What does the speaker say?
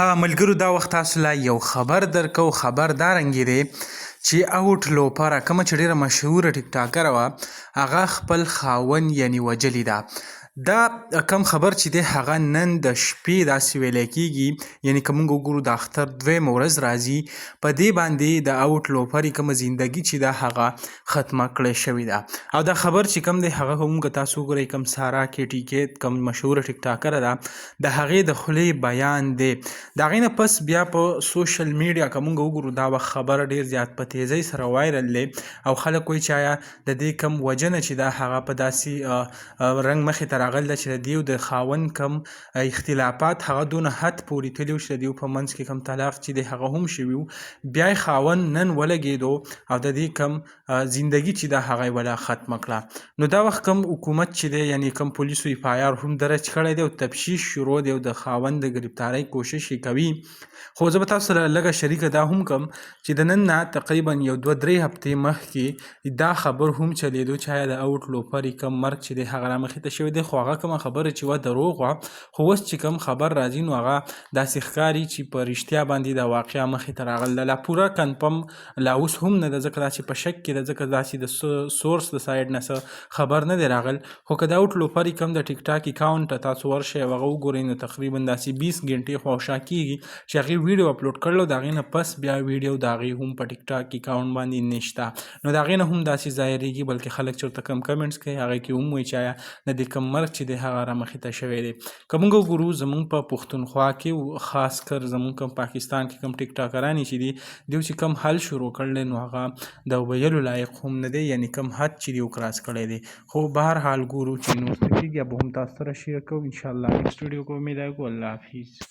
ملګرو، دا وخت تاسو لا یو خبر درکو. خبر دا رنګې دی چې اوټ لوپره، کومه چې ډیره مشهوره ټیک ټاکره وه، هغه خپل خاوند یعنی وژلی ده. دا کم خبر چې دی، هغه نن د شپې داسې ویلی کېږي، یعنی که موږ وګورو، د اختر دویمه ورځ راځي. په دې باندې د اوټ لوپرې کومه زندگی چې ده، هغه ختمه کړې شوې ده. او دا خبر چې کوم دی، هغه هم که تاسو وګورئ، کوم سارا کې ټي کې کوم مشهوره ټیک ټاکره ده، د هغې د خولې بیان دی. د هغې نه پس بیا په سوشل میډیا که موږ وګورو، دا وخت خبر ډیر زیات په تیزۍ سره وایرل دی او خلک وایي چې آیا د دې کم وجنه چې ده، هغه په داسې رنګ مخې ته راغلی ده چې د دیو د خاوند کم اختلافات هغه دونه حد پورې تللی و چې د دیو په منځ کې کم طلاق چې دی، هغه هم شوي وو. بیا یې خاوند نن ولګېدو او د دې کم زندگی چې ده، هغه یې ولا ختمه کړه. نو دا وخت کم حکومت چې دی، یعنی کم پولیسو اف آی آر هم درج کړی دی او تفتیش شروع دی او د خاوند د ګرفتارۍ کوشش یې کوي. خو زه به تاسو سره لږه شریکه دا هم کوم چې د نن نه تقریبا یو دوه درې هفتې مخکې دا خبر هم چلیدو چې آیا د اوټ لوپرې کوم مرګ چې دی، هغه رامخې ته شوی دی، خو هغه کومه خبره چې وه، دروغ وه. خو اوس چې کوم خبر راځي، نو هغه داسې ښکاري چې په رښتیا باندې دا واقعه مخې ته راغله ده. لا پوره کنفرم لا اوس هم نه ده، ځکه داسې په شک کې ده، ځکه داسې د سورس د سایډ نه څه خبر نه دی راغل. خو که د اوټ لوپرې کوم د ټیک ټاک اکاونټ ته تاسو ورشئ او هغه وګورئ، نو تقریبا داسې 20 ګنټې خواوشا کېږي چې هغې ویډیو اپلوډ کړل او د هغې نه پس بیا ویډیو د هغې هم په ټیک ټاک اکاونټ باندې نشته. نو د هغې نه هم داسې ظاهرېږي، بلکې خلک چېرته کم کمنټس کوي، هغې کې هم وایي چې آیا د دې کوم مرګ چې دی، هغه رامخې ته شوی دی. که موږ وګورو، زموږ په پښتونخوا کې، خاص کر زموږ کوم پاکستان کې کوم ټیک ټاکرانې چې دي، دیو چې کوم حل شروع کړل، نو هغه د ویلو لایق هم نه دی، یعنی کوم حد چې دیو کراس کړی دی. خو بهر حال ګورو چې نور څه کېږي، به هم تاسو سره شیر کوم ان شاء الله. نیکسټ ویډیو کې ملاویږو. الله حافظ.